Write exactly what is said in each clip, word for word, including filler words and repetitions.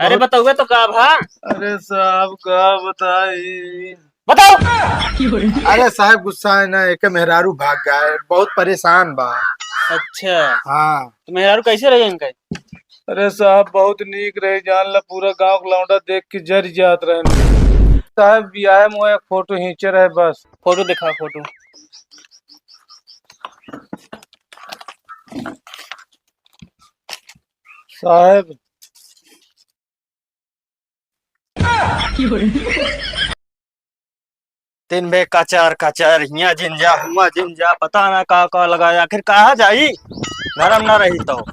अरे बहुत बतउबे तो का भा? अरे साहब, का बताई? बताओ। अरे साहब, गुस्सा है ना, एक मेहरारू भाग गया है, बहुत परेशान बा। अच्छा। हाँ। तो मेहरारू कैसे रहे इनका? अरे साहब, बहुत नीक रहे, जान ला, पूरा गांव के लौंडा देख के जर जात रहे। साहब, बियाह में एक फोटो खींचे रहे बस। फोटो दिखा, फोटो। साहब, दिन भे कचर कचर, हियां जिन जा, हुआं जिन जा, पता ना का का लगा, आखिर कहाँ जाई, घर में ना रही तो।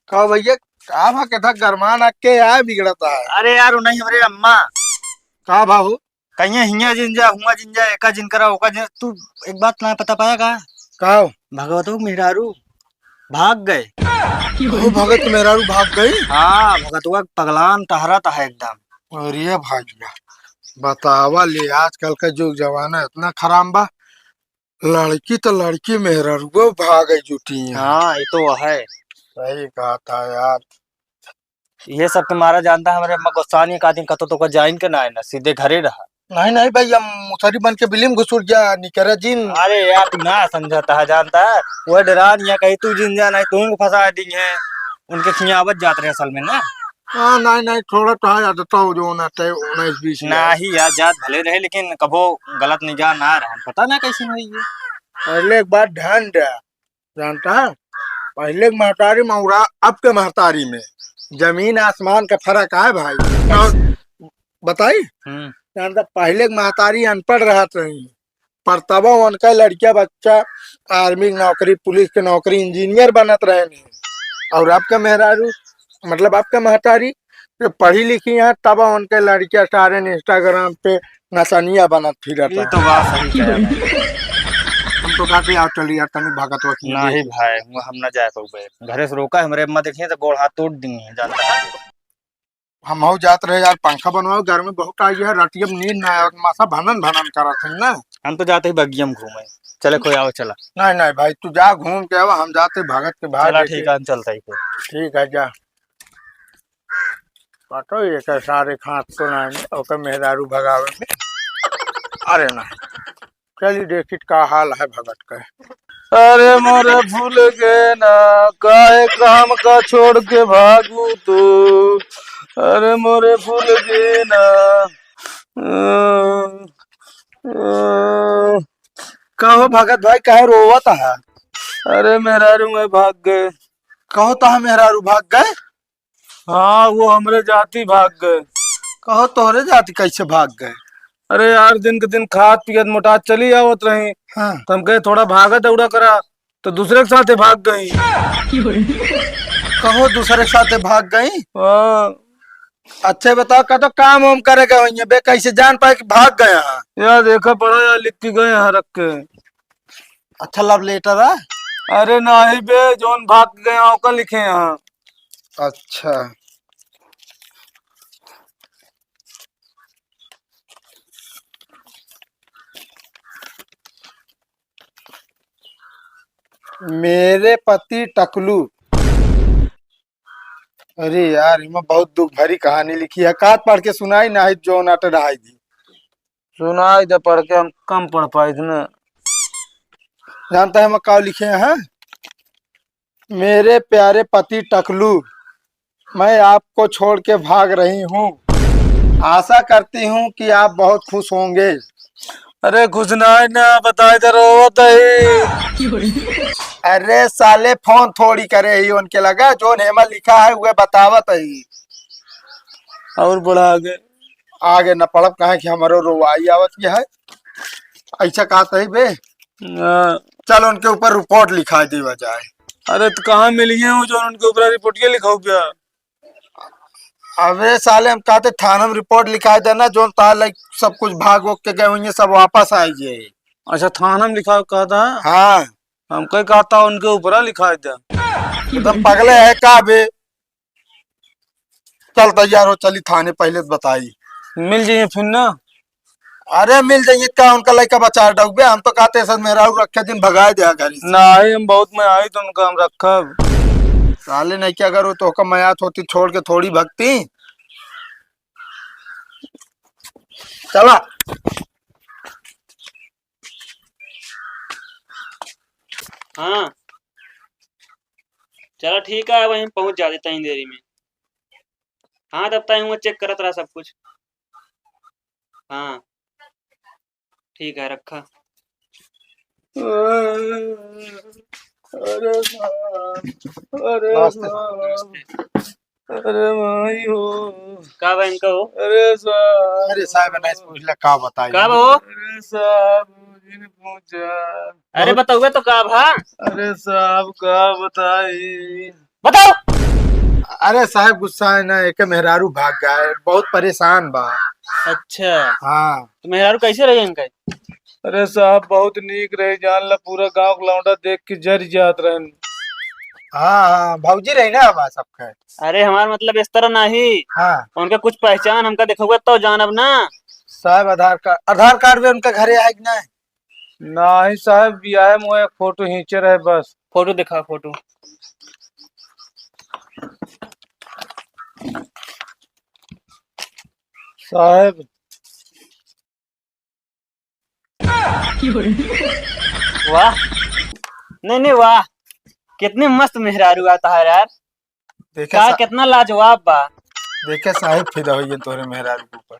का भैया, का भा के था गरमान आके आए बिगड़ता है? अरे यार, उ नहीं हमरे अम्मा। का भा हो? कहिए हियां जिन जा, हुआं जिन जा, एका जिन करा, ओका जिन, तू एक बात ना पता पाया का? का हो? भगवतो के मेहरारू भाग गए। ओ, भगत के मेहरारू भाग गई? हाँ, भगतवा पगलान टहरत है एकदम। अरे भैया, बतावा ले, आजकल का जुग जमाना इतना खराब बा, लड़की तो लड़की मेहरारू भागे जुटी हैं। हाँ, ये तो है। सही कहा था यार। ये सब तो मारा जानता है, हमरे अम्मा गुस्सानी का दिन कतो तो को जाइन के ना है ना, सीधे घरे रहा। नहीं, नहीं भाई, हम मुसरी बन के बिलिम घुसुर जा, निकरा जिन। अरे यार, तू ना समझता है, जानता है, वो डरान या कहीं तू जिन जा, नहीं तू उनको फंसा दी है, उनके खियावत जात रहे असल में ना। हाँ, नहीं, नहीं, थोड़ा तो है, आदत हो जो ना, तय उन्नीस बीस यार। नहीं यार, जात भले रहे, लेकिन कभो गलत निगाह ना रहा, पता ना कैसे हुई ये। पहले एक बात ध्यान दे, जानता है, पहले के महतारी में और अब के महतारी में जमीन आसमान का फर्क है भाई। और बताई, हम्म। जानता, पहले के महतारी अनपढ़ रहत रही, पर तब उनका लड़किया बच्चा आर्मी की नौकरी, पुलिस की नौकरी, इंजीनियर बनत रहे नहीं। और अब के मेहरारू, मतलब अब के महतारी, जो पढ़ी लिखी हैं, तब उनके लड़किया सारे Instagram पे नचनिया बनत फिरत ये हैं। तो बात सही कहा भाई। हम तो कहते यार, चल यार, तनी भगत वकील नहीं भाई, वो हम ना जाए पाउबे। घरे से रोका, हमरे अम्मा देखिए तो गोड़ हाथ तोड़ दी है, जानता है। हम हो जात रहे यार, पंखा बनवाओ, गर्मी बहुत आई है, रात में नींद ना आवे, मासा भनन भनन करत है ना। हम तो जाते ही बगिया में घूमे, चले कोई आओ, चला। नहीं, नहीं भाई, तू जा घूम के आवा, हम जाते भगत के भाग चला, देखे। ठीक है, हम चलता ही फिर। ठीक है, जा। पटो ये के सारे खात तो ना है, ओके मेहरारू भगावे में। अरे ना, चली देखित का हाल है भगत के। अरे मोरे फूल गेना, काहे काम का छोड़ के भागू तू? अरे मोरे फूल गेना, अ, अ। कहो भगत भाई, काहे रोवत है? अरे मेहरारू मैं भाग गए। कहो तो मेहरारू भाग गए? हाँ, वो हमरे जाति भाग गए। कहो, तोहरे जाति कैसे भाग गए? अरे यार, दिन के दिन खात पियत मोटात चली आवत रही। हाँ। तो हम कहे, "थोड़ा भागा दौड़ा करा," तो दूसरे के साथे भाग गई। कहो, दूसरे के साथे भाग गई? हाँ। अच्छा, बताओ, का तो काम वाम करे गए होइए बे, कैसे जान पाए कि भाग गए हैं? यार, देखा पड़ा यार, लिख के गए हैं रख के। अच्छा, love letter है? अरे नाही बे, जौन भाग गए हैं, ओका लिखे हैं। अच्छा। मेरे पति टकलू। अरे यार, इमा बहुत दुख भरी कहानी लिखी है। कात पढ़ के सुनाई, नाही जौन अट रहाई दी। सुनाई दे पढ़ के, हम कम पढ़ पाई थे ना। जानता है मैं का लिखे हैं? मेरे प्यारे पति टकलू, मैं आपको छोड़ के भाग रही हूँ। आशा करती हूँ कि आप बहुत खुश होंगे। अरे खुश ना है ना, बताए तो रोवत ही। अरे साले फोन थोड़ी करे ही उनके लगा, जोन हेमा लिखा है वह बतावत ही। और बढ़ा आगे। आगे न पढ़ब, काहे कि हमरो रोवाई आवत के है। ऐसा कहत ही बे। हाँ। चल उनके ऊपर रिपोर्ट लिखा देवा जाए। अरे तो कहाँ मिली है वो जो उनके ऊपर रिपोर्ट के लिखाऊ क्या? अबे साले, हम कहते थाना में रिपोर्ट लिखाई देना, जो तार लाइक सब कुछ भाग वोग के गए हुए सब वापस आ जाए। अच्छा, थाना में लिखाओ कहता है? हाँ। हम कहीं कहता उनके ऊपर लिखाई दे। एकदम पगले है का बे? चल तैयार हो, चली थाने, पहले तो बताई। मिल जाइए फिर ना। अरे मिल जाइए का, उनका लइका बचा डौबे, हम तो कहते सर मेहरारू रखे दिन भगाए दिया घर से। नहीं, हम बहुत में आई तो उनका हम रखब। साले नहीं क्या करो, तोहका मयात होती छोड़ के थोड़ी भगती। चला। हाँ, चला ठीक है, वहीं पहुँच जाते तनी देरी में। हाँ, तब तक हुआ चेक करत रहा सब कुछ। हाँ, ठीक है, रखा। अरे साहब, अरे नमस्ते साहब, साहब, नमस्ते। अरे माई हो। का बा इनका हो? अरे साहब। अरे साहब, नहीं पूछ ले, का बताई? का बा हो? अरे साहब, जिन पूछा। अरे बहुत बताओ तो का भा? अरे साहब, का बताई? बताओ। अरे साहब, गुस्सा है ना, एक मेहरारू भाग गया है, बहुत परेशान बा। अच्छा। हाँ। तो मेहरारू कैसे रहे इनका? अरे साहब, बहुत नीक रहे, जान ला, पूरा गांव के लौंडा देख के जर जात रहन। हाँ, हाँ, भौजी रही ना हमार सबके। अरे हमार मतलब इस तरह नहीं। हाँ। उनका कुछ पहचान हमका देखोगे तो जानब ना। साहब, आधार कार्ड, आधार कार्ड भी उनका घरे आए कि नहीं? नाही साहब, बियाहे मुहे फोटो खींचे रहे बस। फोटो दिखा, फोटो। साहब। वाह, नहीं, नहीं, वाह, कितनी मस्त मेहरारू आता है यार। देखे का सा-, कितना लाजवाब बा। देखे साहेब फिदा होइ गए तोहरे मेहरारू के ऊपर।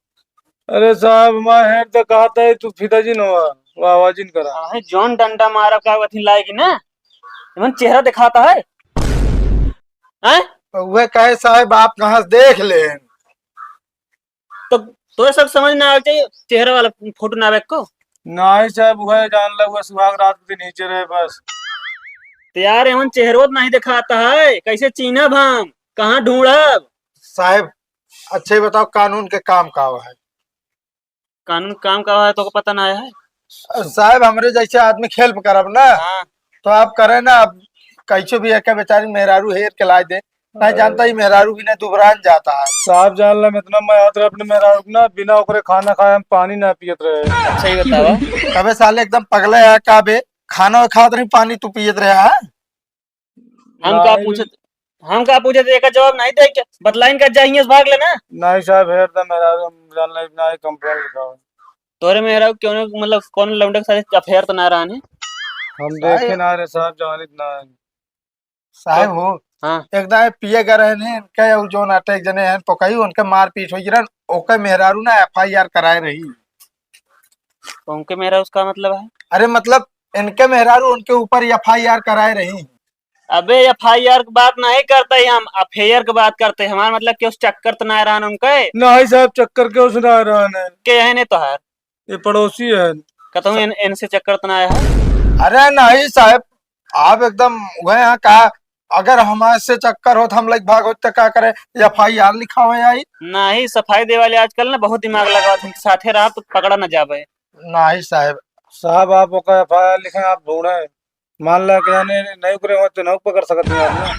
अरे साहब, हमार हेड तो कहता है तू फिदा जिन हुआ, वाह, वाह जिन करा। अहे, जौन डंडा मारा का अथी लाएगी ना, एमन चेहरा दिखाता है। हैं? तो वह कहे साहेब आप कहाँ से देख ले? तो तोरे सब समझ ना आवे चाहिए, चेहरा वाला फोटो ना आवे को। नाही साहब, वह जान ला, वह सुहाग रात के दिन खींचे रहे बस। तो यार, एमन चेहरो तो नहीं दिखाता है, कैसे चीनब हम, कहाँ ढूंढब? साहेब, अच्छा ही बताओ, कानून के काम का है? कानून काम का है, तोको पता ना है? साहेब, हमरे जैसे आदमी के help करब ना, हाँ। तो आप करे ना, आप कैसे भी एक बेचारी मेहरारू हेर के लाए दे, नहीं जानता ही मेहरारू भी नहीं दुबरान जाता है। साहब, जान ला, हम इतना मयात रहे अपने मेहरारू के ना, बिना ओकरे खाना खाए हम पानी ना पियत रहे। अच्छा ही बतावा। तबे साले एकदम पगले है का बे, खाना खात रही, पानी तू पियत रहे है? हम का नाही। पूछत, हम का पूछत, एका जवाब नहीं दे के बतलाइन का जाइए, भाग लेना। नाही साहब, हेर दे मेहरारू, हम जान ला, इतना ही complaint लिखाओ। तोरे मेहरारू क्यों ना, मतलब, कौन लौंडे के साथ affair तो ना रहने? हम साहब। देखे ना रे साहब, जानित ना है। साहब तो हो, हाँ। एक दाए पिए गए रहे ने, इनके और जौन आटे एक जने हैं, पकाई, उनके मारपीट हो गिरन, ओके मेहरारू ना FIR कराए रही। उनके मेहरारू उसका मतलब है? अरे मतलब, इनके मेहरारू उनके ऊपर FIR कराए रही। अबे, FIR की बात नहीं करते ही हम, affair की बात करते हैं। हमारा मतलब कि उस चक्कर तो ना रहन उनके। नहीं साहब, चक्कर के उस ना रहन है। के है ने तोहार? ये पड़ोसी है। कतहूँ इन-, इनसे चक्कर तो ना आया है? अरे नहीं साहब, आप एकदम वह यहाँ का, अगर हमारे से चक्कर होत, हम लाइक भाग होत, तो का करे? FIR लिखावे आई। नहीं, सफाई देवाले आजकल ना बहुत दिमाग लगावत हैं, साथे रहा तो पकड़ा ना जावे। नहीं साहब। साहब, आप ओकर FIR लिखें, आप ढूंढें। मान ला कि जाने नहीं उकरे हो तो नहीं पकड़ सकत हैं आप ना।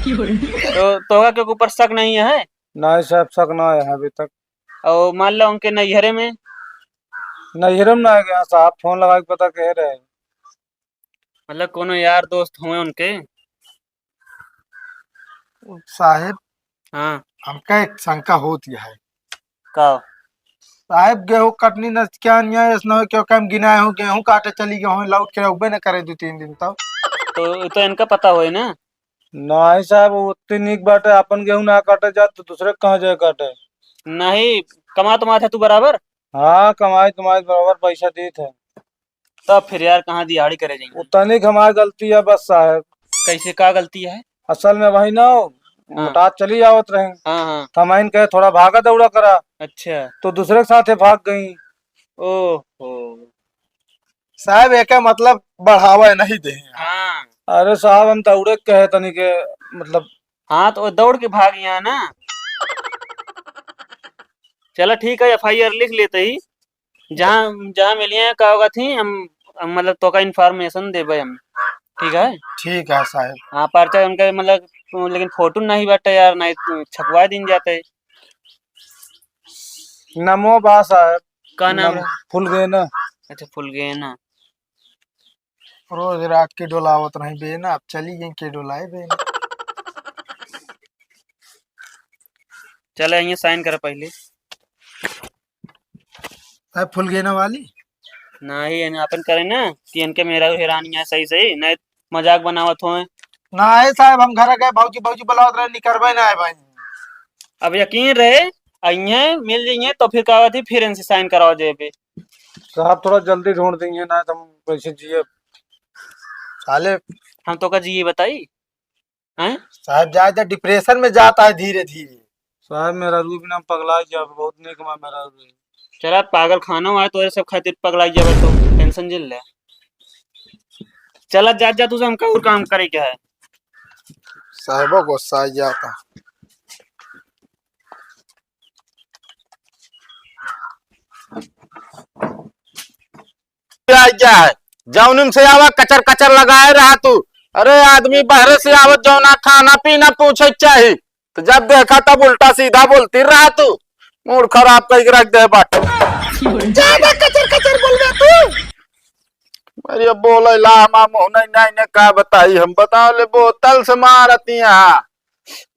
तो तोहका के ऊपर शक नहीं है? नहीं साहब, शक ना है अभी तक। और मान ला उनके नैहरे में? नैहरे में ना गया साहब, फोन लगा के पता कह रहे। मतलब कोनो यार दोस्त हुए उनके? साहेब, हाँ। हमका एक शंका होत है। का? साहेब, गेहूं कटनी न क्या नहीं है, इसने क्यों कम गिनाए हो, गेहूं काटे चली गए हो, लौट के रहबे न करे दो तीन दिन तक। तो, तो इनका पता होए ना? नहीं साहब, वो उतनी नीक बात है, अपन गेहूं ना काटे जात तो दूसरे के कहाँ जाए काटे? नहीं, कमा तो माथे तू बराबर? हाँ, कमाई तुम्हारी बराबर पैसा देत है। तब फिर यार, कहाँ दिहाड़ी करे जाएंगे? वो तनिक हमारी गलती है बस साहब। कैसे, का गलती है? असल में वही ना हो, हाँ। मोटात चली आवत रहे। हाँ, हाँ। तो हम आइन कहे, "थोड़ा भागा दौड़ा करा।" अच्छा। तो दूसरे के साथे भाग गई। ओहो। साहब, एके मतलब बढ़ावा नहीं दे। हाँ। अरे साहब, हम दौड़े के कहे तनी के, मतलब। हाँ, तो दौड़ के भाग गया ना। चला ठीक है, FIR लिख लेते ही। जहाँ, जहाँ मिलिए, का होगा थी, हम, हम मतलब तोका information देबे हम, ठीक है? ठीक है साहब। हाँ, पर्चा उनका मतलब, लेकिन फोटो नहीं बाटे यार, नहीं तो छपवा दिन जाते। नमो बा साहब। का नाम नम-, है? फुलगेना। अच्छा, फुलगेना। रोज रात के डोलावत रही बे ना, अब चली गई के डोलाए बे ना। चला, इहाँ sign करा पहिले। साहब, फुल गेना वाली? नाही, इन्हें अपन करे ना कि इनके मेहरारू हेरानी है सही सही, नहीं मजाक बनावत होए। नाही साहब, हम घर गए, भौजी, भौजी बुलावत रहे, निकरबे ना आए भाई। अब यकीन रहे, अइहें, मिल जइहें, तो फिर कहत ही, फिर इनसे sign करावा जेबे। साहब, थोड़ा जल्दी ढूंढ देंगे ना, तो हम कैसे जिए? साले। हम तो का जिए बताई? हैं? साहब, जाए तो depression में जाता है धीरे धीरे। साहब, मेहरारू बिना हम पगला जाब, बहुत नेक बा मेहरारू। चला, पागल खाना हुआ है, तोरे सब खातिर पगला जाबे तो tension जिन ले। चला, जा, जा, तुझे हमका और काम करे के है। साहबो गुस्सा आ जाता। आ गया है, जौनिम से आवा कचर कचर लगाए रहा तू। अरे आदमी बहरे से आवत जौना खाना पीना पूछे के चाही, तो जब देखा तब उल्टा सीधा बोलती रहा तू। मूड खराब करके रख दे बाटे। ज्यादा कचर कचर बोलबे तू। अरे बोले ला हमार मुँह नहीं, नहीं, नहीं, का बताई हम, बता ले बोतल से मारती यहाँ।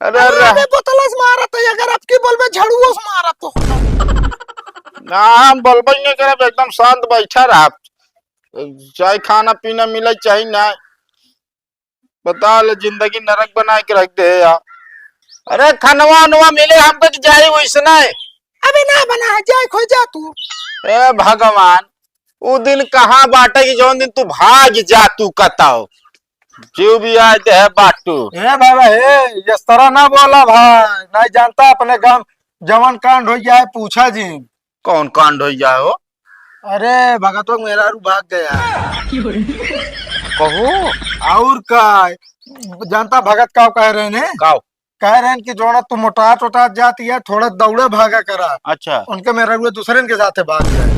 अरे अरे, रे। अबे बोतल से मारत है, अगर अब की बोलबे झड़ुओ से मारत तो। ना, हम बोलबे ही नहीं करब, एकदम शांत बैठा रहा। चाहे खाना पीना मिले, चाहे ना, बता ले, जिंदगी नरक बना के रख दे यार। अरे, खनवा उनवा मिले हमको कि जाई वैसने। अबे ना बना है, जाए खो जा तू। ए भगवान, उ दिन कहाँ बाटे कि जौन दिन तू भाग जा तू कताओ। जीव भी आए दे है बाटू। ए बाबा, हे, इस तरह ना बोला भाई, नहीं जानता अपने गांव जवन कांड हो गया है, पूछा जी। कौन कांड हो गया हो? अरे, भगतवा मेहरारू भाग गया। कहो। और का, जानता भगत का कह रहे ने? का? कह रहे हैं कि जोना तू मोटा टोटा जाती है, थोड़ा दौड़े भागा करा। अच्छा। उनके मेहरारू दूसरे के साथे भाग गए।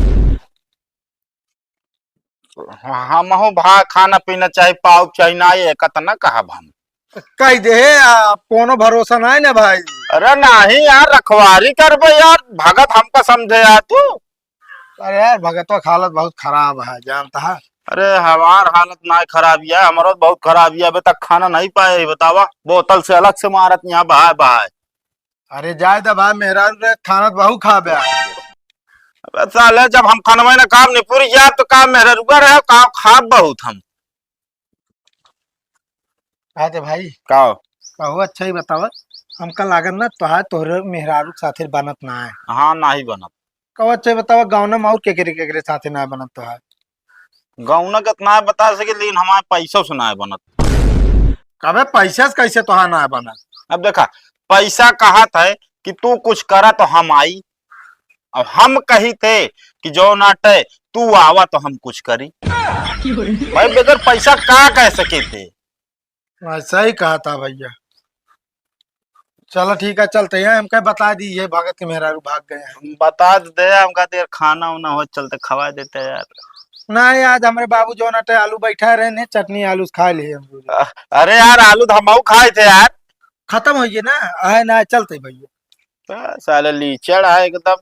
हमहू भा खाना पीना चाही, पाउब चाही, ना ये कतना कहब हम। कह दे, आप कोनो भरोसा नहीं ना भाई। अरे नहीं यार, रखवारी करबे यार, भगत हमका समझे यार तू। अरे यार, भगतवा की हालत बहुत खराब है, जानता है। अरे हमार हालत ना खराब है, हमारो बहुत खराब है, अबे तक खाना नहीं पाए, बतावा, बोतल से अलग से मारत यहाँ बहाए बहाए। अरे जाए द भाई, मेहरारू रहे, खाना तो बहुत खाबे। अबे साले, जब हम खनवे ना काम निपुर जाब, तो काम मेहरारू का रहे, काम खाब बहुत हम। अरे भाई। का? कहो अच्छा ही बतावा, हमका लागत ना तोहार तोहरे मेहरारू के साथे बनत ना है। हाँ, ना ही बनत। कहो अच्छा ही बतावा, गाँव में और केकरे केकरे साथे ना बनत तोहार? गौना के इतना बता सके, लेकिन हमारे पैसों से ना बनत। अबे पैसा से कैसे तोहार ना बनत? अब देखा, पैसा कहत है कि तू कुछ करा तो हम आई, अब हम कही थे कि जो नाटे तू आवा तो हम कुछ करी। भाई बगैर पैसा का कह सके थे? हाँ, सही कहा था भैया। चलो ठीक है, चलते हैं, हमके बता दी, ये भगत के मेहरारू भाग गए हैं। बता दे, हमका देर खाना उना हो, चलते खवा देते यार। नहीं, आज हमरे बाबू जो नटे आलू बैठा रहे ने, चटनी आलू खा लिए हम लोग। अ-, अरे यार, आलू तो हमहू खाए थे यार। खत्म हो गए ना, आए ना, चलते भैया। आ, साले लीचड़ है एकदम।